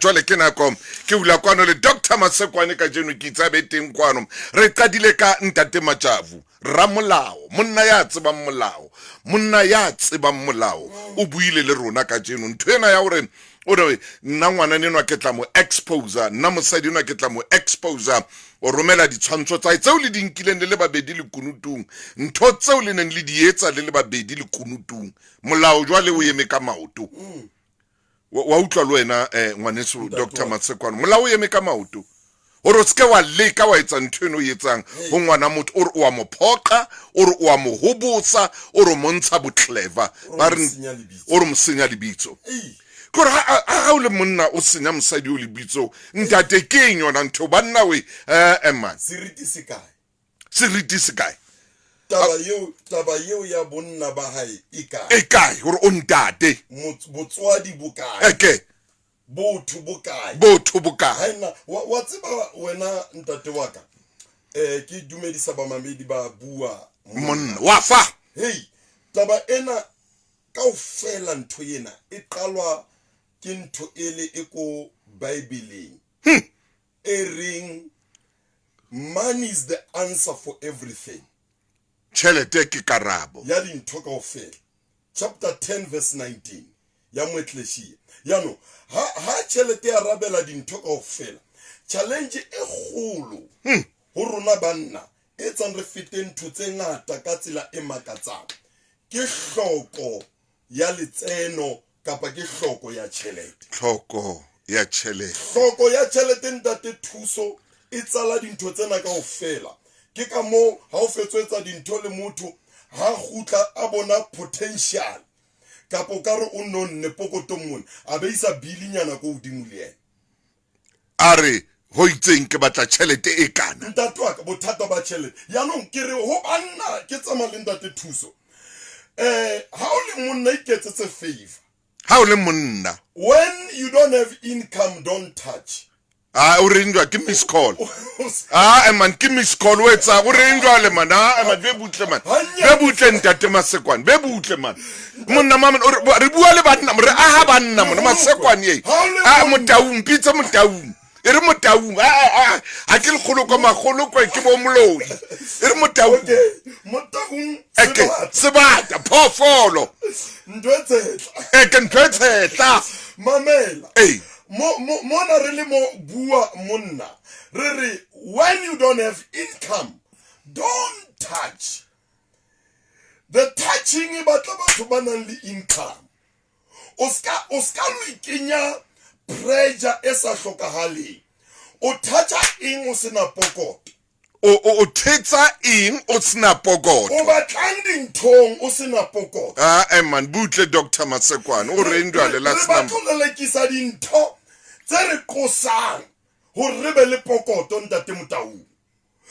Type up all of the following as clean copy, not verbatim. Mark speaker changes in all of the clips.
Speaker 1: Jwale ke nako ke hula kwano le Doctor Masekwane kajeno ke itse a be teng kwano. Re qadile ka Ntate Matjavu, ramolao, monna ya tsebang molao, monna ya tsebang molao o buile le rona kajeno. Ntho ena ya hore o re nna ngwanana enwa ke tla mo exposer, nna mosadi enwa ke tla mo exposer, o romela ditshwantsho tsa hae tseo le di nkileng le le babedi lekunutung, ntho tseo le neng le di etsa le le babedi lekunutung. Molao jwale o eme ka maoto. Wa utlwa le wena ngwaneso Doctor Masekwane, molao o eme ka maoto gore o seke wa leka wa etsa ntho eno o etsang ho ngwana motho, o re o a mo phoqa, o re o a mo hobosa, o re o montsha boclever, ba re o re mo senya lebitso. Ke gore ha o le monna o senya mosadi o lebitso, ntate ke eng yona ntho banna we man.
Speaker 2: Seriti se kae?
Speaker 1: Seriti se kae?
Speaker 2: Taba eo, taba eo ya bonna ba hae e kae?
Speaker 1: E kae gore o ntate?
Speaker 2: Botswadi bo kae?
Speaker 1: Eke.
Speaker 2: Botho bo kae?
Speaker 1: Botho bo kae?
Speaker 2: Haena, wa tseba wena ntate wa ka. Ke dumedisa bamamedi ba bua
Speaker 1: monna wa fa.
Speaker 2: Hey, taba ena kaofela ntho ena e qalwa ke ntho ele e ko Bibeleng. E reng money is the answer for everything.
Speaker 1: Tjhelete ke karabo
Speaker 2: ya dintho kaofela. Chapter 10 verse 19 ya Moeklesia. Jaanong ha tjhelete ya arabela dintho kaofela, challenge e kgolo ho rona banna e etsang re fete ntho tse ngata ka tsela e makatsang ke hloko ya letseno kapa ke hloko ya tjhelete.
Speaker 1: Tlhoko ya tjhelete.
Speaker 2: Hloko ya tjhelete ntate Thuso e tsala dintho tsena kaofela. Ke ka moo ha o fetso etsa dintho le motho ha kgutla a bona potential kapa o ka re o nonne pokotong mona a be isa bilinyana ko hodimo le yena.
Speaker 1: A re ho itseng ke batla tjhelete e kana.
Speaker 2: Ntate wa ka bothata ba tjhelete. Jaanong ke re ho banna ke tsamaya le ntate Thuso. Ha o le monna iketsetse favor.
Speaker 1: Ha o le monna.
Speaker 2: When you don't have income don't touch.
Speaker 1: Ah, o reng jwale ke miss call. Ah, man ke miss call o etsa o reng jwale man. Ah, man be butle man. Be butle ntate Masekwane, be butle man. Monna mama re bua le banna, re aha banna mona Masekwane e. Ah, Motaung, pitsa Motaung. E re Motaung. Ah, ah, ha ke lekgolo kwa magolo kwa ke bo moloi. E re Motaung.
Speaker 2: Okay, Motaung
Speaker 1: Eke sebata phoofolo.
Speaker 2: Ntho e tshetla.
Speaker 1: Eke ntho e tshetla.
Speaker 2: Mamela.
Speaker 1: Ee.
Speaker 2: Mona re le mo bua monna re re when you don't have income don't touch. The touching e batla batho ba nang le income. O ska lo ikenya pressure e sa hlokahaleng. O toucha eng o sena pokoto?
Speaker 1: O thetsa eng o sena pokoto?
Speaker 2: O batlang dinthong o sena pokoto?
Speaker 1: Ah, man, butle Doctor Masekwane, o reng jwale last
Speaker 2: Re
Speaker 1: number?
Speaker 2: batla ho lelekisa dintho tse re qosang hore re be le pokoto ntate Motaung.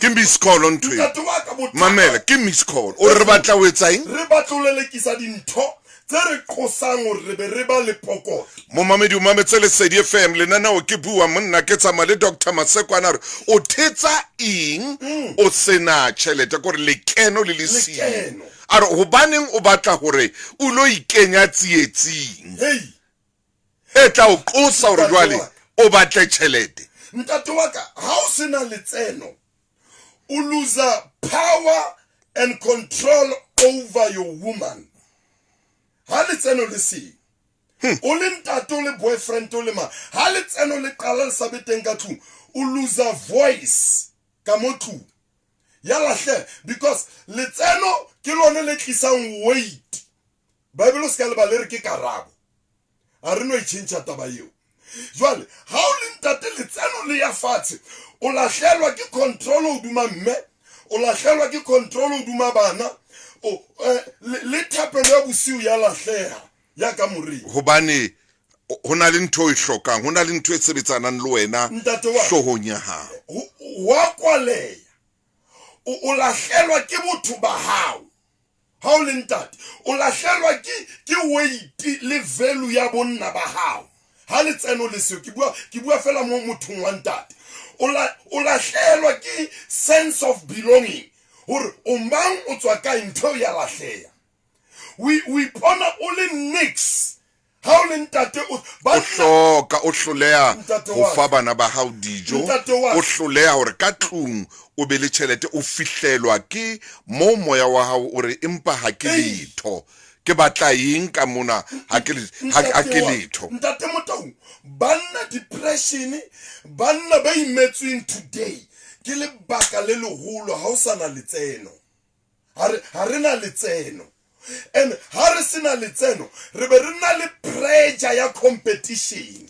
Speaker 1: Ke miss call ntho e.
Speaker 2: Ntate wa ka bothata.
Speaker 1: Mamela, ke miss call. O re re batla ho etsa eng?
Speaker 2: Re batla ho lelekisa dintho tse re qosang hore re be re ba le pokoto.
Speaker 1: Momamedi o mametse Lesedi FM, lenaneo ke bua monna ke tsamaya le Doctor Masekwane a re o thetsa eng o sena tjhelete, ke hore lekeno le le siyo.
Speaker 2: Lekeno.
Speaker 1: A re hobaneng o batla hore o lo ikenya tsietsing
Speaker 2: Hey.
Speaker 1: e tla o qosa hore
Speaker 2: Ntate
Speaker 1: jwale
Speaker 2: wa ka.
Speaker 1: o batle tjhelete.
Speaker 2: Ntate wa ka, ha o sena letseno o lose power and control over your woman. Ha letseno le seng, o le ntate, o le boyfriend, o le ma, ha letseno le qala le sa be teng ka tlung, o lose voice ka mo tlung. Ya lahleha, because letseno ke lone le tlisang weight. Bible o se ka lebala e re ke karabo. Ha re no e tjhentjha taba eo. Jwale ha o le ntate letseno le ya fatshe, o lahlelwa ke control hodima mme, o lahlelwa ke control hodima bana, le thapelo ya bosiu ya lahleha ya ka moreng.
Speaker 1: Hobane ho na le ntho e hlokang, ho na le ntho e sebetsanang le wena
Speaker 2: Ntate wa
Speaker 1: hloohong ya hao.
Speaker 2: Wa kwaleha. O lahlelwa ke botho ba hao. Ha o le ntate, o lahlelwa ke weight le value ya bonna ba hao. Ha letseno le seo, ke bua fela mo mothong wa ntate. O lahlelwa ke sense of belonging, hore o mang, o tswa kae, ntho eo ya lahleha. O ipona o le nix. Ha o le ntate o
Speaker 1: O hloka, o hloleha ho fa bana ba hao dijo, o hloleha hore ka tlung o be le tjhelete, o fihlelwa ke moo moya wa hao o re, empa ha ke letho, ke batla eng ka mona, ha ke ha ke letho.
Speaker 2: Ntate Motaung, banna depression, banna ba imetsweng today ke lebaka le leholo ha o sa na letseno. Ha re na letseno. And ha re se na letseno, re be re na le pressure ya competition.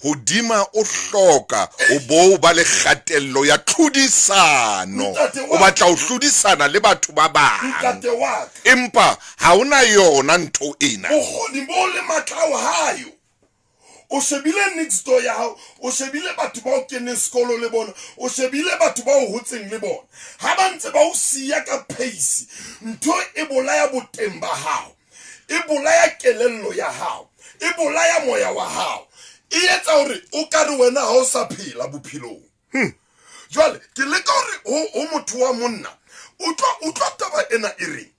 Speaker 1: Hodima o hloka o bo ba le kgatello ya tlhodisano. O batla ho hlodisana le batho ba bang.
Speaker 2: Ntate wa ka.
Speaker 1: Empa ha o na yona ntho ena.
Speaker 2: Bokgoni bo le matla ao hayo. O shebile next door ya hao, o shebile batho ba o keneng sekolo le bona, o shebile batho ba o hotseng le bona. Ha ba ntse ba o siya ka pace, ntho e bolaya boteng ba hao, e bolaya kelello ya hao, e bolaya moya wa hao, e etsa hore o ka re wena ha o sa phela bophelong. Jwale ke leka hore ho motho wa monna, utlwa taba ena e reng.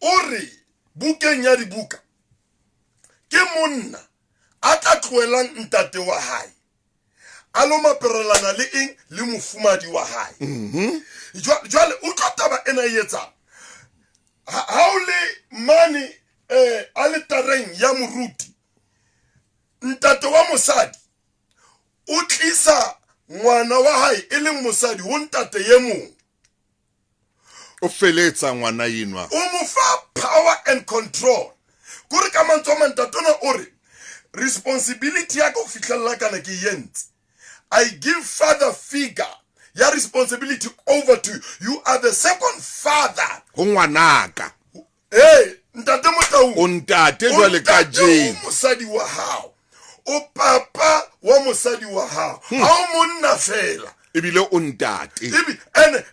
Speaker 2: O re bukeng ya dibuka, ke monna a tla tlohelang ntate wa hae a lo maperelana le eng le mofumadi wa hae. Jwale utlwa taba ena e etsang ha o le mane aletareng ya moruti, ntate wa mosadi o tlisa ngwana wa hae e leng mosadi ho ntate ye mong.
Speaker 1: O feletsa ngwana enwa.
Speaker 2: O mo fa power and control. Kore ka mantswe a mang, ntate ona o re, responsibility ya ka ho fihlella kana ke e entse. I give father figure ya responsibility over to you. You are the second father.
Speaker 1: Ho ngwanaka.
Speaker 2: Hey, ntate Motaung.
Speaker 1: O ntate jwale ka jeno.
Speaker 2: O mosadi wa hao. O papa wa mosadi wa hao. Ha o monna fela.
Speaker 1: Ebile o ntate.
Speaker 2: Ebe,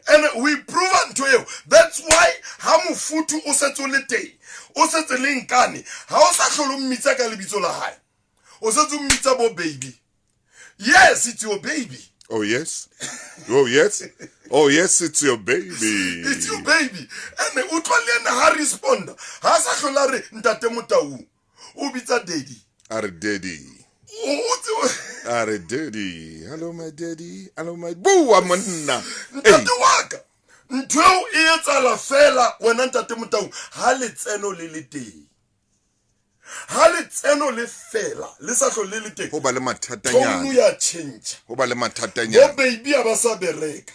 Speaker 2: and we prove ntho eo. That's why ha mofuthu o setse o le teng, o setse le nkane, ha o sa hlole o mmitsa ka lebitso la hae. O setse o mmitsa bo baby. Yes, it's your baby.
Speaker 1: Oh yes. Oh yes. Oh yes, it's your baby.
Speaker 2: It's your baby. And o utlwa le ena ha responda, ha sa hlola re ntate Motaung. O bitsa daddy.
Speaker 1: A re daddy.
Speaker 2: O tseba.
Speaker 1: A re daddy. Hello my daddy. Hello my bua monna.
Speaker 2: Ntate wa ka. Ntho eo e etsahala fela wena ntate Motaung ha letseno le le teng. Ha letseno le fela le sa hlole le le teng.
Speaker 1: Ho ba le mathatanyana.
Speaker 2: Tone ya change.
Speaker 1: Ho ba le mathatanyana.
Speaker 2: Bo baby ha ba sa bereka.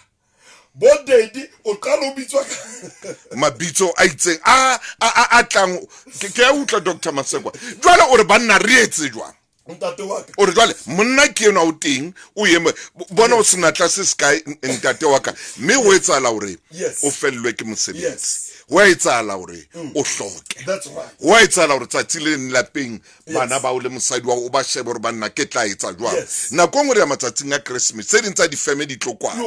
Speaker 2: Bo daddy o qala o bitswa ka
Speaker 1: mabitso a itseng a a a a tlang ke a utlwa Doctor Masekwa. Jwale o re banna re etse jwang?
Speaker 2: Ntate wa ka.
Speaker 1: O re jwale monna ke enwa o teng o eme bona o senatla se sekae ntate wa ka mme ho etsahala hore o fellwe ke mosebetsi. Ho a etsahala hore o hloke.
Speaker 2: That's right.
Speaker 1: Ho a etsahala hore tsatsi le leng lapeng bana bao le mosadi wa o ba shebe hore banna ke tla etsa jwang. Nako e nngwe re ya matsatsing a Christmas, tse ding tsa difeme di tlo kwala.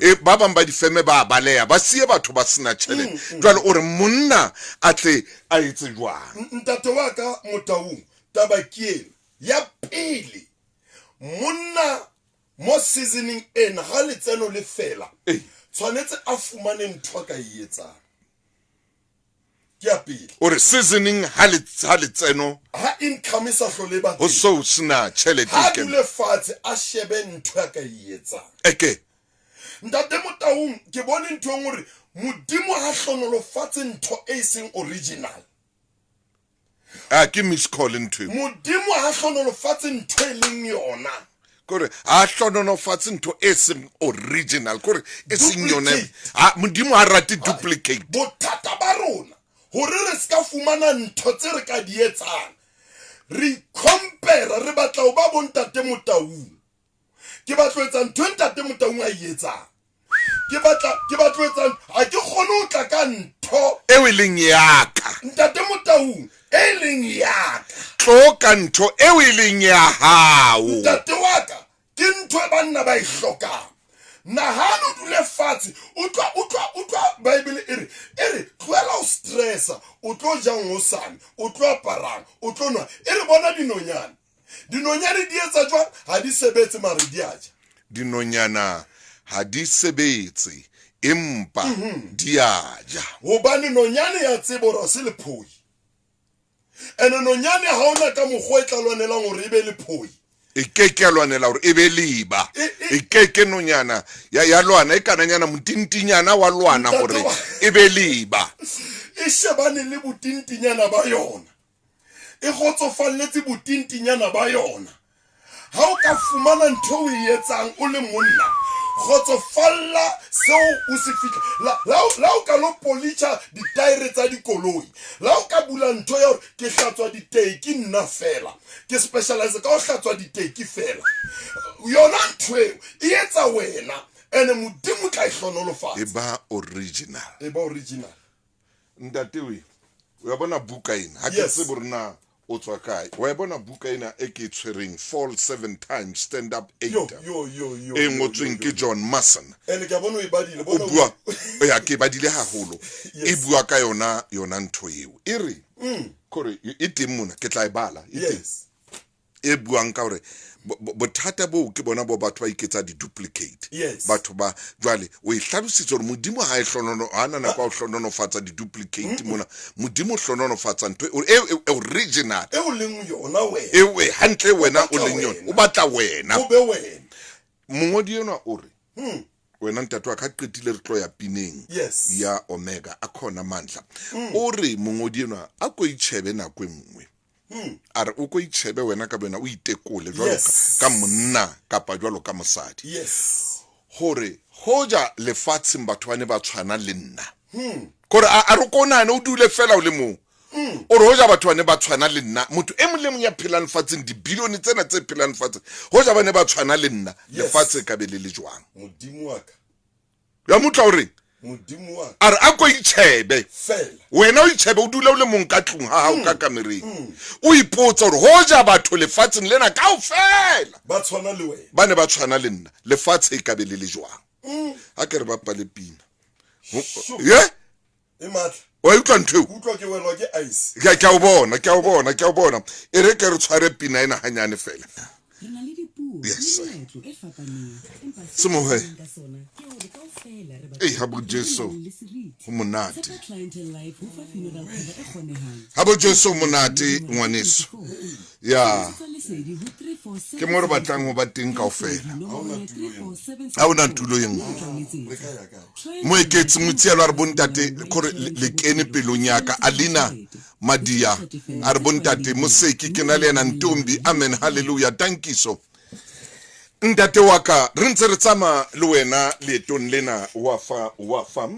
Speaker 1: E, ba bang ba difeme ba baleha, ba siye batho ba sena tjhelete. Jwale o re monna a tle a etse jwang?
Speaker 2: Ntate wa ka Motaung, taba ke ena ya pele, monna mo seasoning ena ha letseno le fela, tshwanetse a fumane ntho a ka e etsang. Ke ya pele.
Speaker 1: O re seasoning ha le ha letseno
Speaker 2: ha income e sa hlole ba
Speaker 1: ho so sena tjhelete
Speaker 2: ha dule fatshe a shebe ntho ya ka e etsang.
Speaker 1: Eke
Speaker 2: Ntate Motaung, ke bone ntho e nngwe hore Modimo ha hlonolofatse ntho e seng original.
Speaker 1: A ke miss call ntho eo.
Speaker 2: Modimo ha hlonolofatse ntho e leng yona.
Speaker 1: Kore ha hlonolofatse ntho e seng original, kore e seng yona. Ha Modimo ha rate duplicate.
Speaker 2: Bothata ba rona hore re ska fumana ntho tse re ka di etsang, re compare, re batla ho ba bontate Motaung. Ke batla ho etsa ntho e ntate Motaung a e etsang. Ke batla, ke batla ho etsa, ha ke kgone ho tla ka ntho
Speaker 1: eo e leng ya ka.
Speaker 2: Ntate Motaung, e leng ya ka.
Speaker 1: Tlo ka ntho eo e leng ya hao.
Speaker 2: Ntate wa ka, ke ntho e banna ba e hlokang. Nahana o dule fatshe, utlwa, utlwa, utlwa Bible e re, e re tlohela ho stressa, o tlo jang hosane, o tlo aparang, o tlo nwa. E re bona dinonyane. Dinonyane di etsa jwang? Ha di sebetse mare di a ja.
Speaker 1: Dinonyana ha di sebetse empa di a ja.
Speaker 2: Hobane nonyane ya tseba hore ha se lephoi. Ene nonyane ha ona ka mokgwa e tla lwanelang hore e be lephoi.
Speaker 1: E ke ke ya lwanela hore e be leba.
Speaker 2: E, e,
Speaker 1: E ke ke nonyana ya ya lwana e kananyana motintinyana wa lwana
Speaker 2: Ntate
Speaker 1: hore
Speaker 2: wa-
Speaker 1: e be leba.
Speaker 2: E shebane le botintinyana ba yona. E kgotsofalletse botintinyana ba yona. Ha o ka fumana ntho o e etsang o le monna, kgotsofalla seo o se fihla. La, la, la o ka lo politjha ditaere tsa dikoloi, la o ka bula ntho ya hore ke hlatswa diteki nna fela, ke specialize ka ho hlatswa diteki fela. Yona ntho eo e etsa wena, ene Modimo o tla e hlonolofatsa.
Speaker 1: E ba original.
Speaker 2: E ba original.
Speaker 1: Ntate we, o ya bona buka ena, ha ke
Speaker 2: Yes.
Speaker 1: tsebe hore na o tswa kae. Wa e bona buka ena e ke e tshwereng, Fall Seven Times, Stand Up Eight,
Speaker 2: Yo, yo, yo, yo,
Speaker 1: e
Speaker 2: yo,
Speaker 1: ngotsweng
Speaker 2: yo,
Speaker 1: ke
Speaker 2: yo.
Speaker 1: John Mason.
Speaker 2: Ene ke a bona o e badile,
Speaker 1: O
Speaker 2: bona o-
Speaker 1: bua, ya ke e badile haholo. E
Speaker 2: Yes.
Speaker 1: bua ka yona yona ntho eo. E re, kore e teng mona, ke tla e bala, e teng.
Speaker 2: Yes.
Speaker 1: E buang ka hore bothata boo ke bona bo batho ba iketsa di-duplicate.
Speaker 2: Yes.
Speaker 1: Batho ba jwale o e hlalositse hore Modimo ha e hlonono, ha na nako ya ho hlononofatsa di-duplicate mona. Modimo o hlononofatsa ntho e, e, e original.
Speaker 2: E o leng yona wena.
Speaker 1: E, e, hantle wena o
Speaker 2: batla
Speaker 1: leng yona.
Speaker 2: wena.
Speaker 1: O batla wena.
Speaker 2: O be wena.
Speaker 1: Mongodi enwa o re, wena ntate wa ka qetile re tlo ya pineng
Speaker 2: Yes.
Speaker 1: ya Omega a khona mandla. O re mongodi enwa a ko itjhebe nako e nngwe. A re o ko itjhebe wena ka wena o itekole jwalo
Speaker 2: Yes.
Speaker 1: ka monna kapa jwalo ka mosadi.
Speaker 2: Yes.
Speaker 1: Hore hoja lefatsheng batho ba ne ba tshwana le nna. Kore a re ko nahane o dule fela o le mong. O re hoja batho ba ne ba tshwana le nna, motho e mong le mong ya phelang lefatsheng, dibilione tsena tse phelang lefatsheng, hoja ba ne ba tshwana le nna,
Speaker 2: Yes.
Speaker 1: lefatshe e ka be le le jwang?
Speaker 2: Modimo wa ka.
Speaker 1: Ya motla o reng?
Speaker 2: Modimo wa ka.
Speaker 1: A re a ko itjhebe.
Speaker 2: Fela.
Speaker 1: Wena o itjhebe, o dule o le mong ka tlung ha hao ka kamereng. O ipotsa hore hoja batho lefatsheng lena kaofela
Speaker 2: ba tshwana le wena.
Speaker 1: Ba ne ba tshwana le nna, lefatshe e ka be le le jwang? Ha ke re bapale pina.
Speaker 2: Sure.
Speaker 1: Ye?
Speaker 2: E matla.
Speaker 1: Wa utlwa ntho eo?
Speaker 2: Utlwa ke welwa ke ice.
Speaker 1: Ke a o bona, ke a o bona, ke a o bona. E re ke re tshware pina ena hanyane fela.
Speaker 3: Re na le dipuo
Speaker 1: Yes.
Speaker 3: le meetlo e fapaneng, empa seo
Speaker 1: Semohe.
Speaker 3: re leng ka sona ke hore kaofela re batho
Speaker 1: Ei, ha bo
Speaker 3: ba
Speaker 1: Jesu.
Speaker 3: nang le seriti.
Speaker 1: Ho monate.
Speaker 3: Tshepa Clientele Life ho fa funeral cover e kgonehang.
Speaker 1: Ha bo Jesu monate ngwaneso. Ya.
Speaker 3: Tsa lesedi ho 347
Speaker 1: Ke mo re batlang ho ba teng kaofela.
Speaker 3: Ha
Speaker 1: Ha hona tulo e nngwe.
Speaker 2: Re ka ya kae?
Speaker 1: Moeketsi Motsielo a re bontate kore le kene pelong ya ka. Alina Madia a re bontate Moseki ke na le yena Ntombi. Amen, hallelujah. Tankiso. Ntate wa ka re ntse re tsamaya le wena leetong lena wa fa wa fa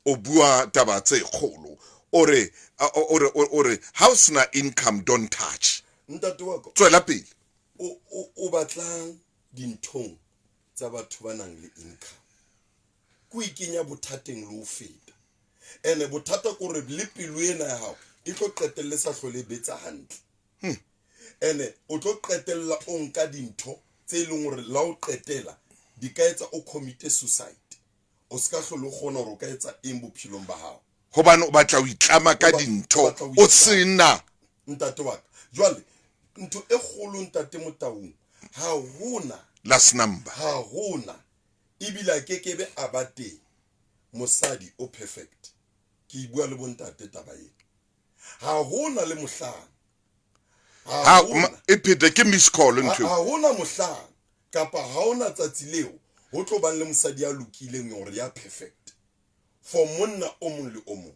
Speaker 1: o bua taba tse kgolo. O re o re o re ha o sena income don't touch.
Speaker 2: Ntate wa ka.
Speaker 1: Tswela pele.
Speaker 2: O batlang dinthong tsa batho ba nang le income. Ko ikenya bothateng le ho feta. Ene bothata ke hore le pelo ena ya hao e tlo qetelle sa hlole e betsa hantle. Ene o tlo qetella o nka dintho tse leng hore la o qetela di ka etsa o commit suicide. O ska hlole o kgona hore o ka etsa eng bophelong ba hao.
Speaker 1: Hobane o batla ho itlama ka
Speaker 2: O
Speaker 1: dintho,
Speaker 2: batla ho
Speaker 1: o
Speaker 2: itlama.
Speaker 1: sena.
Speaker 2: Ntate wa ka. Jwale ntho e kgolo ntate Motaung, ha hona
Speaker 1: last number.
Speaker 2: Ha hona ebile a kekebe a ba teng mosadi o perfect. Ke bua le bontate taba ena. Ha hona le mohlang.
Speaker 1: Ha
Speaker 2: Ha hona.
Speaker 1: e phete ke miss call ntho eo.
Speaker 2: Ha hona mohlang kapa ha hona tsatsi leo ho tlo bang le mosadi ya lokileng hore ya perfect for monna o mong le o mong.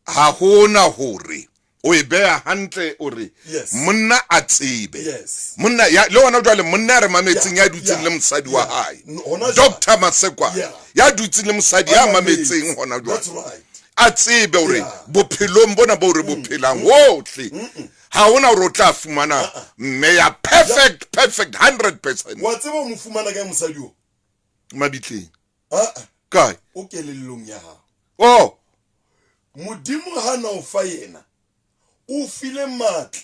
Speaker 1: Ha hona hore o e beha hantle o re
Speaker 2: Yes.
Speaker 1: monna a tsebe.
Speaker 2: Yes.
Speaker 1: Monna ya le hona jwale monna a re mametseng
Speaker 2: Yeah,
Speaker 1: ya dutseng
Speaker 2: yeah,
Speaker 1: le mosadi wa
Speaker 2: yeah.
Speaker 1: hae.
Speaker 2: Hona jwale.
Speaker 1: Doctor Masekwa
Speaker 2: Yeah.
Speaker 1: ya dutseng le mosadi ya mametseng hona jwale.
Speaker 2: That's right.
Speaker 1: A tsebe hore
Speaker 2: Yeah.
Speaker 1: bophelong bona bo re bo phelang hohle. Ha hona hore o tla fumana mme ya perfect, perfect 100%.
Speaker 2: Wa tseba o mo fumana kae mosadi o?
Speaker 1: Mabitleng.
Speaker 2: Ah, ah.
Speaker 1: Kae?
Speaker 2: O kelellong ya hao.
Speaker 1: Oh.
Speaker 2: Modimo ha na o fa yena, o file matla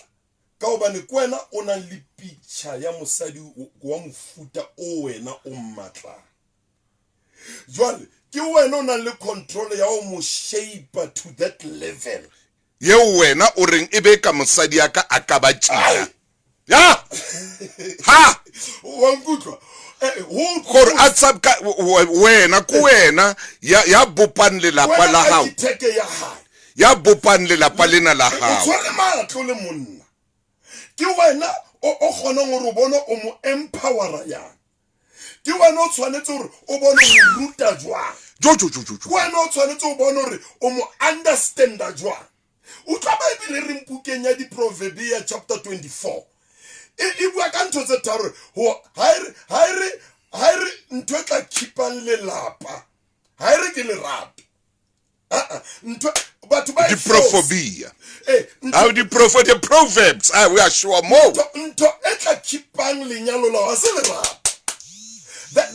Speaker 2: ka hobane ke wena o nang le picture ya mosadi wa mofuta o wena o mmatlang. Jwale ke wena o nang le control ya ho mo shape to that level.
Speaker 1: Yeo wena o reng e be ka mosadi ya ka a ka ba tjena.
Speaker 2: Ai.
Speaker 1: Ya. Ha.
Speaker 2: Wa nkutlwa? Ho
Speaker 1: Gore a tsab ka wena ke wena ya bopang lelapa
Speaker 2: Wena
Speaker 1: la hao.
Speaker 2: architect ya hae.
Speaker 1: Ya bopang lelapa lena la
Speaker 2: O
Speaker 1: hao.
Speaker 2: tshwere matlo le monna. Ke wena o o kgonang hore o bone o mo empowera yang. Ke wena o tshwanetse hore o bone o mo ruta jwang.
Speaker 1: Jo jo jo jo
Speaker 2: Ke
Speaker 1: jo.
Speaker 2: wena o tshwanetse o bone hore o mo understanda jwang. Utlwa Bible e reng bukeng ya Diproverbia chapter 24. E e bua ka ntho tse tharo ho ha e re ha e re ha e re ntho e tla keepang lelapa. Ha e re ke lerato. Ah ntho batho ba e force.
Speaker 1: Diprofobia.
Speaker 2: Eh, ntho
Speaker 1: How di profo the proverbs. Ah, we are sure more.
Speaker 2: ntho e tla keepang lenyalo la hao ha se lerato.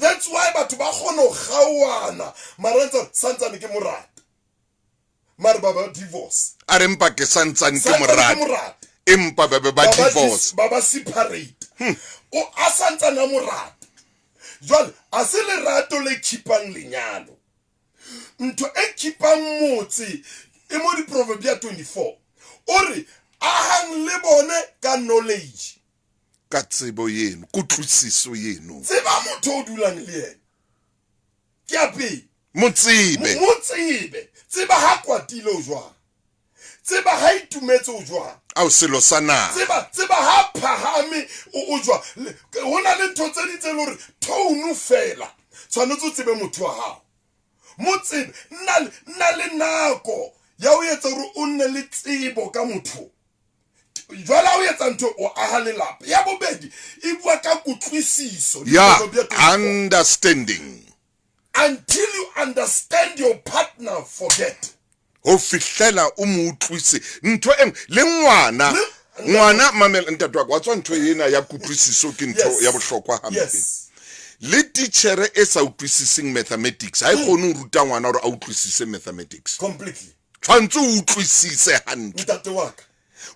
Speaker 2: That's why batho ba kgona ho kgaohana mara ntse santsane ke morata. Mara ba ba divorce.
Speaker 1: A re mpa ke santsane ke
Speaker 2: Santsane ke
Speaker 1: morata.
Speaker 2: morata.
Speaker 1: Empa ba be ba
Speaker 2: Ba ba
Speaker 1: divorce.
Speaker 2: ba ba separate. O a santsane a morata. Jwale a se lerato le keepang lenyalo. Ntho e keepang motse e mo Diproverbia 24. O re ahang le bone ka knowledge.
Speaker 1: Ka tsebo yeno, kutlwisiso yeno.
Speaker 2: Tseba motho o dulang le yena. Ke ya pele.
Speaker 1: Mo tsebe.
Speaker 2: Mo tsebe. Tseba ha kwatile o jwang. Tseba ha itumetse o jwang.
Speaker 1: Ao selo sa naha.
Speaker 2: Tseba tseba ha phahame o o jwang. Ho na le ntho tse ding tse leng hore tone fela. Tshwanetse o tsebe motho wa hao. Mo tsebe, nna nna le nako ya ho etsa hore o nne le tsebo ka motho. Jwale ha o etsa ntho o aha lelapa. Ya bobedi e bua ka kutlwisiso.
Speaker 1: Ya
Speaker 2: Diproverbia 24.
Speaker 1: understanding.
Speaker 2: Until you understand your partner, forget.
Speaker 1: Ho fihlela o mo utlwise ntho e nngwe le ngwana
Speaker 2: Le-
Speaker 1: ngwana mamela ntate wa ka wa tswa ntho ena ya kutlwisiso ke ntho
Speaker 2: Yes.
Speaker 1: ya bohlokwa hampe.
Speaker 2: Yes.
Speaker 1: Le titjhere e sa utlwisiseng mathematics ha e kgone ho ruta ngwana hore a utlwisise mathematics.
Speaker 2: Completely.
Speaker 1: Tshwantse o utlwisise hantle.
Speaker 2: Ntate wa ka.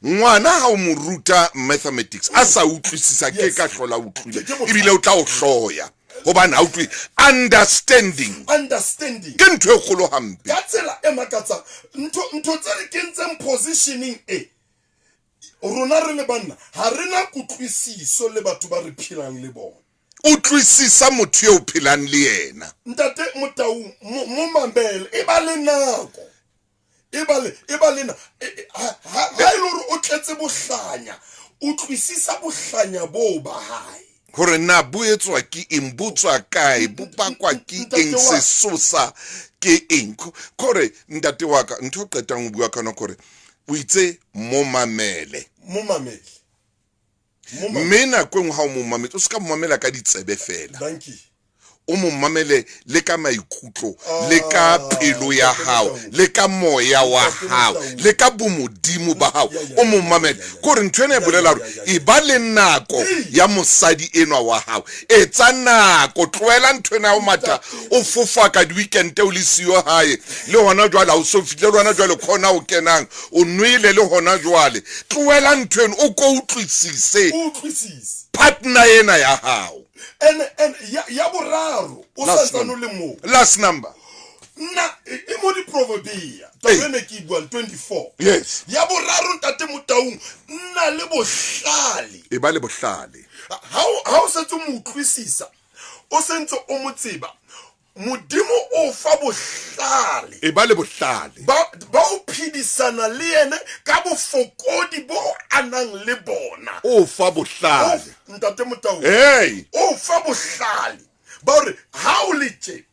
Speaker 1: Ngwana ha o mo ruta mathematics a sa utlwisisa ke
Speaker 2: Yes.
Speaker 1: ka hlola utlwile
Speaker 2: Ke bothata.
Speaker 1: ebile o tla o hloya hobane ha utlwi understanding
Speaker 2: Understanding.
Speaker 1: ke ntho e kgolo hampe.
Speaker 2: Ka tsela e makatsang ntho ntho tse re kentseng positioning e rona re le banna ha re na kutlwisiso le batho ba re phelang le bona.
Speaker 1: Utlwisisa motho eo o phelang le yena.
Speaker 2: Ntate Motau mo mo mamele e ba le nako. E ba le e ba le na ha ha e le hore o tletse bohlanya utlwisisa bohlanya boo ba hae.
Speaker 1: Hore na bo etswa ke eng, bo tswa kae, bo bakwa ke
Speaker 2: Ntate
Speaker 1: eng,
Speaker 2: wa-
Speaker 1: sesosa ke eng. Kore ntate wa ka ntho o qetang ho bua ka yona kore o itse mo mamele.
Speaker 2: Mo mamele. Mo mamele.
Speaker 1: Mme nako e nngwe ha o mo mametse o se ka mo mamela ka ditsebe fela.
Speaker 2: Dankie.
Speaker 1: O mo mamele le ka maikutlo, le ka pelo ya
Speaker 2: Ntate
Speaker 1: hao,
Speaker 2: Motau.
Speaker 1: le ka moya wa
Speaker 2: Ntate
Speaker 1: hao,
Speaker 2: Motau.
Speaker 1: le ka bomodimo ba hao.
Speaker 2: Ya, ya,
Speaker 1: O mo
Speaker 2: ya,
Speaker 1: mamele.
Speaker 2: ya, ya.
Speaker 1: Kore ntho ena e
Speaker 2: Ya,
Speaker 1: bolela
Speaker 2: ya,
Speaker 1: hore
Speaker 2: ya, ya,
Speaker 1: e ba le nako
Speaker 2: Ee.
Speaker 1: ya mosadi enwa wa hao. Etsa nako, tlohela ntho ena ya ho matha o fofa ka di-weekend o le siyo hae. Le hona jwale ha o so fihle, le hona jwale khona o kenang, o nwele le hona jwale. Tlohela ntho eno, o ko utlwisise
Speaker 2: O utlwisise.
Speaker 1: partner ena ya hao.
Speaker 2: And ya ya boraro o
Speaker 1: Last
Speaker 2: santsane o
Speaker 1: number.
Speaker 2: le moo.
Speaker 1: Last number.
Speaker 2: Nna e e mo Diproverbia taba
Speaker 1: Ee.
Speaker 2: ene ke e buang 24.
Speaker 1: Yes.
Speaker 2: Ya boraro ntate Motaung nna le bohlale.
Speaker 1: E ba le bohlale.
Speaker 2: Ha o ha o setse o mo utlwisisa o sentse o mo tseba Modimo o fa bohlale.
Speaker 1: E ba le bohlale.
Speaker 2: Ba ba o phedisana le yena ka bofokodi bo a nang le bona.
Speaker 1: O fa
Speaker 2: O
Speaker 1: bohlale.
Speaker 2: ntate Motaung.
Speaker 1: Hey.
Speaker 2: O fa bohlale ba hore ha o le tje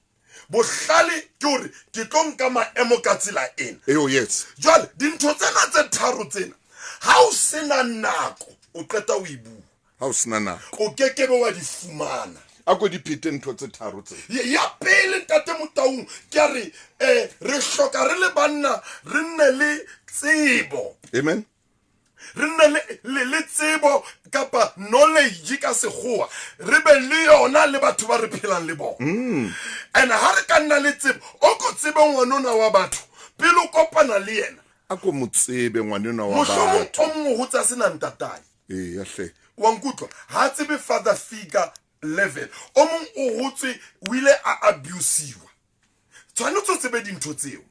Speaker 2: bohlale ke hore ke tlo nka maemo ka tsela ena.
Speaker 1: Eo yes.
Speaker 2: Jwale dintho tsena tse tharo tsena ha o sena nako o qeta o e bua.
Speaker 1: Ha o sena nako.
Speaker 2: O kekebe wa di fumana.
Speaker 1: A ko di phete ntho tse tharo tse.
Speaker 2: Ya pele ntate Motaung ke a re re hloka re le banna re nne le tsebo.
Speaker 1: Amen.
Speaker 2: Re nne le le le tsebo kapa knowledge ka sekgowa re be le yona le batho ba re phelang le bona. And ha re ka nna le tsebo o ko tsebe ngwanona wa batho pele o kopana le yena.
Speaker 1: A ko mo tsebe ngwanenwa wa
Speaker 2: Mohlomong
Speaker 1: batho.
Speaker 2: o mongwe ho tsa sena ntatae.
Speaker 1: Ee, ya hle.
Speaker 2: Wa nkutlwa ha tsebe father figure level. O mong o hotswe o ile a abusiwa. Tshwanetse o tsebe dintho tseo.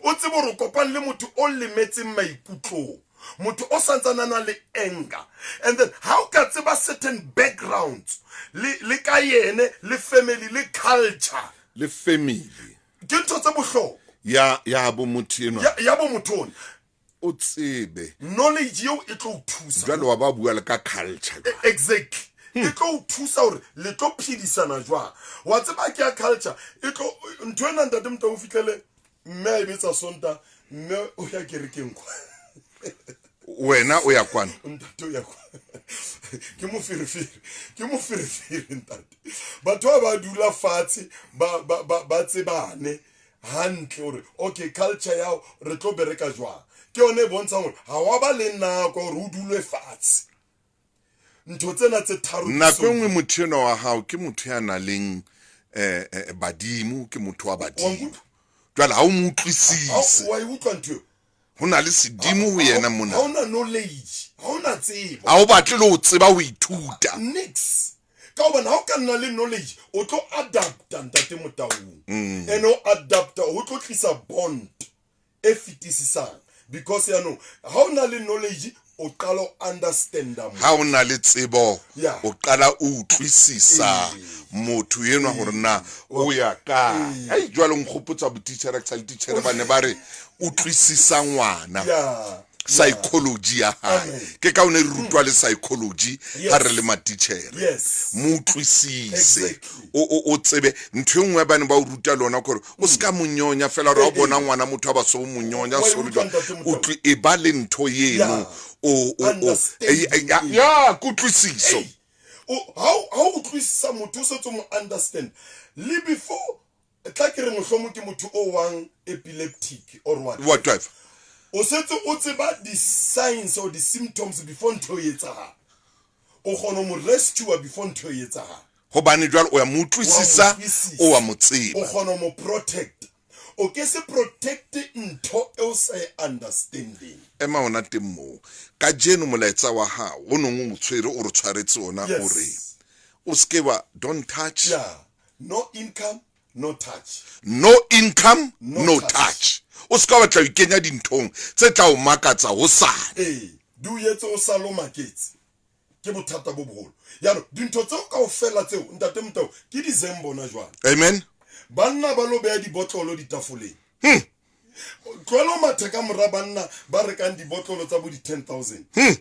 Speaker 2: O tsebe hore o kopane le motho o lemetseng maikutlong. Motho o santsane a na le anger. And then ha o ka tseba certain backgrounds le le ka yene le family le culture.
Speaker 1: Le family.
Speaker 2: Ke ntho tse bohlokwa.
Speaker 1: Ya ya bo motho enwa.
Speaker 2: Ya ya bo motho ona.
Speaker 1: O tsebe.
Speaker 2: Knowledge eo e tlo o thusa.
Speaker 1: Jwale wa ba bua le ka culture.
Speaker 2: Exactly. E tlo o thusa hore le tlo phedisana jwang. Wa tseba ke ya culture e tlo ntho ena ntate Motau o fihlele mme a e betsa Sontaha mme o ya kerekeng kwa.
Speaker 1: Wena o ya kwana.
Speaker 2: Ntate o ya kwa. Ke moferefere. Ke moferefere ntate. Batho ba ba dula fatshe ba ba ba ba tsebane hantle hore okay culture ya re tlo bereka jwang. Ke yone e bontshang hore ha wa ba le nako hore o dulwe fatshe. Ntho tsena tse tharo di
Speaker 1: Nako e nngwe
Speaker 2: so
Speaker 1: motho enwa wa hao ke motho ya nang leng badimo, ke motho wa
Speaker 2: Wa
Speaker 1: badimo.
Speaker 2: nkutlwa?
Speaker 1: Jwale ha o mo
Speaker 2: Ha
Speaker 1: utlwisise.
Speaker 2: wa e utlwa ntho eo?
Speaker 1: Ho na le sedimo ho yena mona.
Speaker 2: Ha ona knowledge, ha ona tsebo.
Speaker 1: Ha o batle le ho tseba ho ithuta.
Speaker 2: Nix. Ka hobane ha o ka nna le knowledge, o tlo adapta ntate Motaung. And o adapta ho tlo tlisa bond e fetisisang. Because yaanong ha o na le knowledge, o qala o understanda motho.
Speaker 1: Ha o na le tsebo,
Speaker 2: Yeah.
Speaker 1: o qala o utlwisisa motho enwa hore na o ya kae. Ai jwale o nkgopotsa botitjhere, ke sa le titjhere ba ne ba re utlwisisa ngwana.
Speaker 2: Yeah.
Speaker 1: Psychology ya hae.
Speaker 2: Amen.
Speaker 1: Ke ka o ne re rutwa le psychology
Speaker 2: Yes.
Speaker 1: ha re le matitjhere.
Speaker 2: Yes.
Speaker 1: Mo utlwisise.
Speaker 2: Exactly.
Speaker 1: O tsebe ntho e nngwe ba ne ba o ruta lona gore o ska mo nyonya fela hore ha o bona ngwana motho a ba so mo nyonya
Speaker 2: Wa e
Speaker 1: so le
Speaker 2: utlwa
Speaker 1: jwang.
Speaker 2: ntate Motau?
Speaker 1: Utlwi e ba le ntho eno.
Speaker 2: Yeah.
Speaker 1: O o
Speaker 2: Understanding.
Speaker 1: ya, ya kutlwisiso.
Speaker 2: Hey, ha o utlwisisa motho o setse mo understand. Le before tla ke re mohlomong ke motho o wang epileptic or what.
Speaker 1: Whatever.
Speaker 2: O setse o tseba di-signs or di-symptoms before ntho e etsahala. O kgona ho mo rescue before ntho e etsahala.
Speaker 1: Hobane jwale o ya mo utlwisisa,
Speaker 2: Wa mo utlwisisa.
Speaker 1: o wa mo tseba.
Speaker 2: O kgona ho mo protect. O ke se protect ntho e o sa e understanding.
Speaker 1: Ema hona teng moo. Kajeno molaetsa wa hao o nong o tshwere o re tshwaretse ona
Speaker 2: Yes.
Speaker 1: o re o ske wa don't touch.
Speaker 2: Yeah. No income, no touch.
Speaker 1: No income,
Speaker 2: No
Speaker 1: no
Speaker 2: touch.
Speaker 1: touch. O ska batla ho ikenya dinthong tse tla o makatsa hosane.
Speaker 2: Ee, di o etse o sale o maketse. Ke bothata bo boholo. Jaanong dintho tseo kaofela tseo ntate Motau ke di-Zembo na jwale.
Speaker 1: Amen.
Speaker 2: Banna ba lo beha dibotlolo ditafoleng. Tlohela ho matha ka mora banna ba rekang dibotlolo tsa bo di-10,000.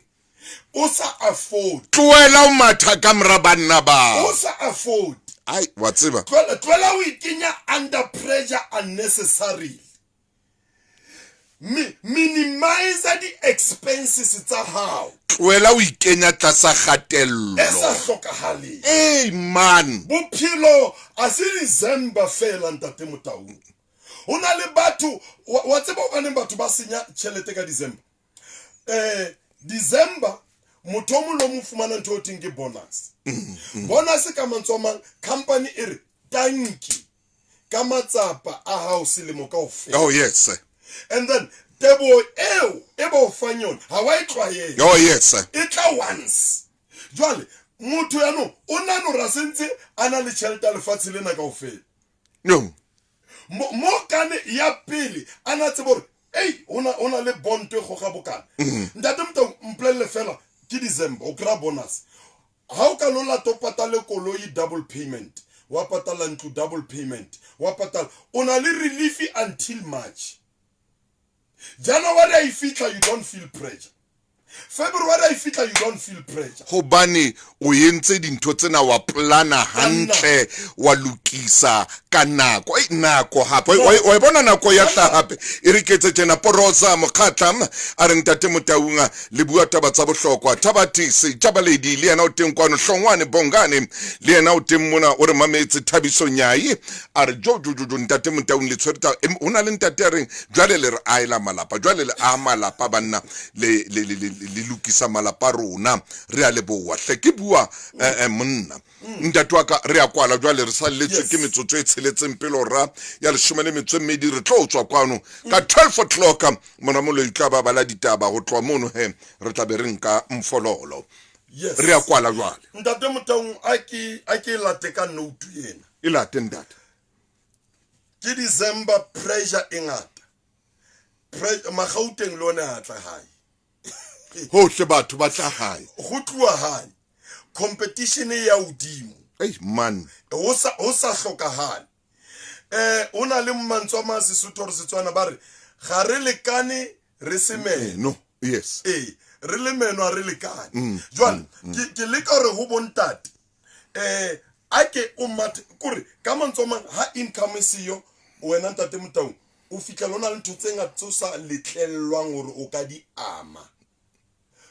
Speaker 2: O sa afford.
Speaker 1: Tlohela ho matha ka mora banna bao.
Speaker 2: O sa afford.
Speaker 1: Ai, wa tseba.
Speaker 2: Tlohela ho ikenya under pressure unnecessarily. Minimize di-expenses tsa hao.
Speaker 1: Tlohela ho ikenya tlasa kgatello.
Speaker 2: E sa hlokahaleng.
Speaker 1: Hey man.
Speaker 2: Bophelo a se December fela ntate Motaung. Ho na le batho wa tseba hobaneng batho ba senya tjhelete ka December. December motho o mong le o mong o fumana ntho eo thweng ke bonus. Bonus ka mantswe a mang, company e re tanki ka matsapa a hao selemo kaofela.
Speaker 1: Oh yes.
Speaker 2: And then teboho eo e ba o fang yona ha wa e tlwaela.
Speaker 1: Oh yes.
Speaker 2: E tla once. Jwale motho yaanong o nahana hore a sentse a na le tjhelete ya lefatshe lena kaofela.
Speaker 1: No.
Speaker 2: Mo kane ya pele a na tseba hore ei ho na le bond e goga bokana. Ntate Motau mpolelle fela ke December o kry-a bonus. Ha o ka lo lata o patale koloi double payment, wa patala ntlo double payment, wa patala, o na le relief until March. January a e fihla, you don't feel pressure. February a e fihla, you don't feel pressure.
Speaker 1: Hobane o entse dintho tsena wa plana
Speaker 2: Ka nako.
Speaker 1: hantle, wa lokisa ka nako. Ei, nako hape. Wa e bona nako ya tla hape. E re ketse tjena Porosa Mokgatla a re ntate Motaung le bua taba tsa bohlokwa. Thabatisi Tjabaledi le yena o teng kwano, Hlongwane Bongane le yena o teng mona o re mametse. Thabiso Nyai a re jo jo jo jo ntate Motaung le tshwere taba. Ho na le ntate a reng jwale le re aela malapa, jwale le aha malapa banna, le le le le le lokisa malapa a rona, re a leboha. Hle ke bua, monna. Ntate wa ka, re a kwala jwale, re salletswe
Speaker 2: Yes.
Speaker 1: ke metsotso e tsheletseng pele hora ya leshome le metso e mmedi, re tlo tswa kwano ka 12 o'clock. Mona Moloi tla ba bala ditaba ho tloha mono he, re tla be re nka mfololo.
Speaker 2: Yes.
Speaker 1: Re a kwala jwale.
Speaker 2: Ntate Motaung, a ke late ka note ena.
Speaker 1: E late ntate.
Speaker 2: Ke December pressure e ngata. Magauteng le ona a tla hae.
Speaker 1: Hohle batho ba tla hae.
Speaker 2: Ho tluwa hae. Competition e ya hodimo.
Speaker 1: Ei man.
Speaker 2: Ho sa hlokahale. O na le mantswe a mang Sesotho or Setswana ba re ga re lekane re se meno.
Speaker 1: No, yes.
Speaker 2: Ee, re le meno a re lekane. Jwale ke leka hore ho bontate a ke o mathe kore ka mantswe a mang ha income e seyo wena ntate Motaung o fihlela o na le ntho tse ngata tse o sa letlellwang hore o ka di ama.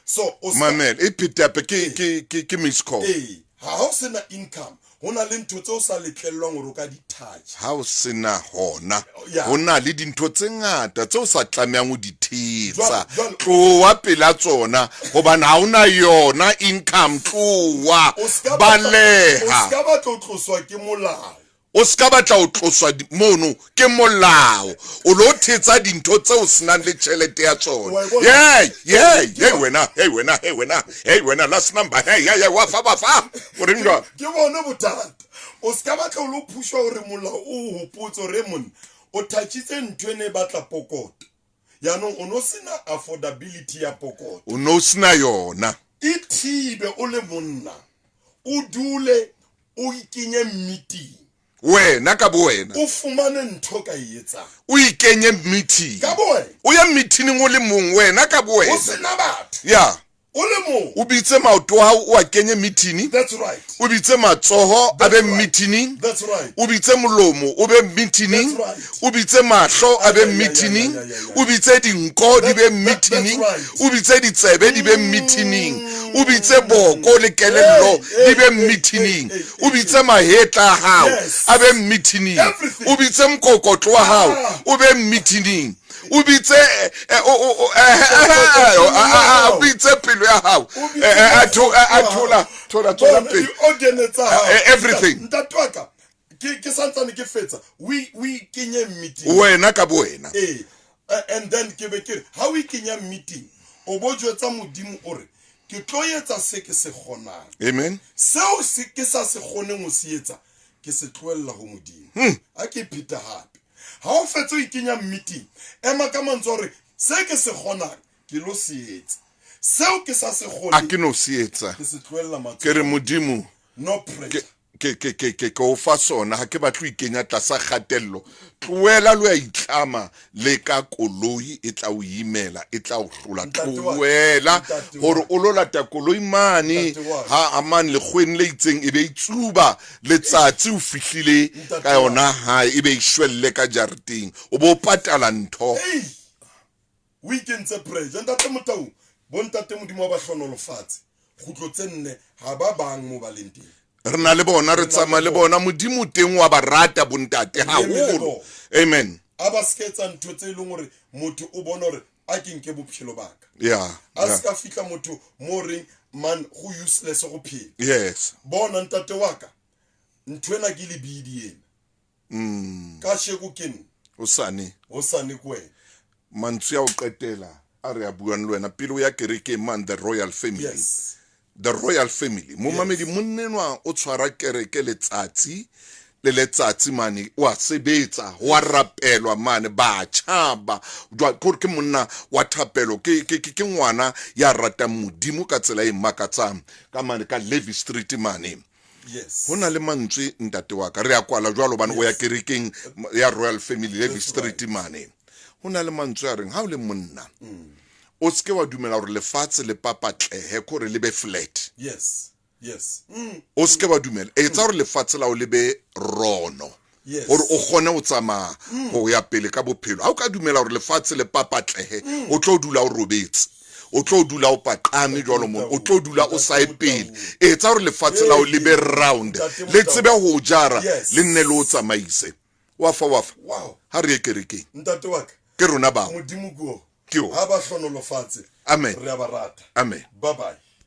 Speaker 2: So o ska
Speaker 1: Mamela, e phete hape ke ke ke ke miss call.
Speaker 2: Ee, ha ho sena income ho na le ntho tse o sa letlellwang hore o ka di touch.
Speaker 1: Ha o sena hona,
Speaker 2: Yeah.
Speaker 1: ho na le dintho tse ngata tse o sa tlamehang ho di thetsa.
Speaker 2: Jwale-
Speaker 1: Tloha pela tsona hobane ha ona yona income, tloha,
Speaker 2: O ska batla- o
Speaker 1: baleha.
Speaker 2: ska batla ho tloswa ke molao.
Speaker 1: O ska batla ho tloswa mono ke molao. O lo thetsa dintho tseo o senang le tjhelete ya tsona.
Speaker 2: Wa e bona?
Speaker 1: Hey, hey, hey wena, hey wena, hey wena, hey wena, last number, hey, hey, hey, wa fa, wa fa. O reng jwalo?
Speaker 2: Ke bone bothata. O ska batla ho lo phushwa hore molao o hopotse hore monna o touchitse ntho e ne e batla pokoto. Yaanong o no sena affordability ya pokoto.
Speaker 1: O no sena yona.
Speaker 2: E thibe o le monna. O dule o ikenye meeting.
Speaker 1: Wena ka bo wena.
Speaker 2: O fumane ntho ka e etsang.
Speaker 1: O ikenye meeting.
Speaker 2: Ka bo wena.
Speaker 1: O ye meeting o le mong wena ka bo wena.
Speaker 2: O sena batho.
Speaker 1: Yeah.
Speaker 2: O le mong.
Speaker 1: O bitse maoto a hao o a kenye meeting.
Speaker 2: That's right.
Speaker 1: O bitse matsoho a be
Speaker 2: That's right.
Speaker 1: meeting.
Speaker 2: That's right.
Speaker 1: O bitse molomo o be meeting.
Speaker 2: That's right.
Speaker 1: O bitse mahlo a be
Speaker 2: Yeah, yeah, yeah,
Speaker 1: meeting.
Speaker 2: yeah, yeah, yeah.
Speaker 1: O bitse dinko di be
Speaker 2: That's
Speaker 1: meeting.
Speaker 2: right.
Speaker 1: O bitse ditsebe di be meeting. O bitse boko le kelello
Speaker 2: Hey,
Speaker 1: di be
Speaker 2: hey,
Speaker 1: meeting.
Speaker 2: hey, hey,
Speaker 1: O bitse mahetla a hao
Speaker 2: Yes.
Speaker 1: a be meeting.
Speaker 2: Everything.
Speaker 1: O bitse mokokotlo wa hao
Speaker 2: Ah.
Speaker 1: o be meeting. O bitse, o, o, o, o, a, a, o bitse pelo ya hao.
Speaker 2: O bitse
Speaker 1: A a thola, thola, thola
Speaker 2: Bona,
Speaker 1: pele.
Speaker 2: di-organ tsa hao.
Speaker 1: Everything.
Speaker 2: Ntate wa ka, ke santsane ke fetsa. O ikenye meeting.
Speaker 1: Wena ka bo wena.
Speaker 2: Ee, and then ke be ke re, ha o ikenya meeting, o bo jwetsa Modimo o re, ke tlo etsa se ke se kgonang.
Speaker 1: Amen.
Speaker 2: Seo se ke sa se kgoneng ho se etsa, ke se tlohella ho Modimo. Ha ke pheta hape. Ha o fetse o ikenya meeting, ema ka mantswe a hore se ke se kgonang, ke lo se etsa. Seo ke sa se
Speaker 1: A
Speaker 2: kgoneng,
Speaker 1: ke no se etsa.
Speaker 2: ke se tlohella matsohong.
Speaker 1: Ke re Modimo,
Speaker 2: No pressure.
Speaker 1: Ke o fa sona, ha ke batle ho ikenya tlasa kgatello. Tlohela lo ya itlama le ka koloi e tla o imela, e tla o hlola.
Speaker 2: Ntate wa ka,
Speaker 1: Tlohela
Speaker 2: ntate wa
Speaker 1: hore o lo lata koloi mane,
Speaker 2: Ntate wa ka.
Speaker 1: ha a mane lekgweng le itseng e be e tsuba letsatsi o fihlile
Speaker 2: Ntate
Speaker 1: ka
Speaker 2: wa
Speaker 1: yona hae, e be e shwelle ka jareteng, o bo patala ntho.
Speaker 2: Ei, o ikentse pressure. Ntate Motaung, bo ntate Modimo wa ba hlonolofatse. Kgutlo tse nne ha ba bang mo ba leng teng.
Speaker 1: Re na le bona, re tsamaya le bona. Modimo teng wa ba rata bontate
Speaker 2: Re eme le
Speaker 1: haholo.
Speaker 2: bona.
Speaker 1: Amen.
Speaker 2: A ba se ka etsa ntho tse e leng hore motho o bona hore a ke nke bophelo ba ka.
Speaker 1: Yeah,
Speaker 2: A
Speaker 1: yeah.
Speaker 2: se ka fihla motho mo reng man go useless go phela.
Speaker 1: Yes.
Speaker 2: Bona ntate wa ka, ntho ena ke lebidi ena. Ka sheko ke nna.
Speaker 1: Hosane.
Speaker 2: Hosane ke wena.
Speaker 1: Mantswe a ho qetela a re a buang le wena pele o ya kerekeng man, the royal family.
Speaker 2: Yes.
Speaker 1: The royal family. Momamedi monnenwa o tshwara kereke letsatsi le letsatsi mane, wa sebetsa, wa rapelwa mane, batjha ba. Jwale ke hore ke monna wa thapelo, ke ngwana ya ratang Modimo ka tsela e makatsang ka mane ka Levi Street mane.
Speaker 2: Yes.
Speaker 1: Ho na le mantswe ntate wa ka, re a kwala jwalo hobane o ya kerekeng ya Royal Family Levi
Speaker 2: That's
Speaker 1: Street
Speaker 2: right.
Speaker 1: mane. Ho na le mantswe a reng ha o le monna, o seke wa dumela hore lefatshe le papatlehe, ke hore le be flat.
Speaker 2: Yes. Yes.
Speaker 1: O seke wa dumela, etsa hore lefatshe la o le be rono.
Speaker 2: Yes.
Speaker 1: Hore o kgone ho tsamaya ho ya pele ka bophelo. Ha o ka dumela hore lefatshe le papatlehe, o tlo dula o robetse, o tlo dula o paqame jwalo mona, o tlo dula o sa ye pele. Etsa hore lefatshe la o le be round, le tsebe ho jara,
Speaker 2: Yes.
Speaker 1: le nne le o tsamaise. Wa fa, wa fa.
Speaker 2: Wow.
Speaker 1: Ha re ye kerekeng.
Speaker 2: Ntate wa ka.
Speaker 1: Ke rona bao.
Speaker 2: Modimo ke o.
Speaker 1: Ke o.
Speaker 2: Ha ba hlonolofatse.
Speaker 1: Amen.
Speaker 2: Re a ba rata.
Speaker 1: Amen.
Speaker 2: Bye bye.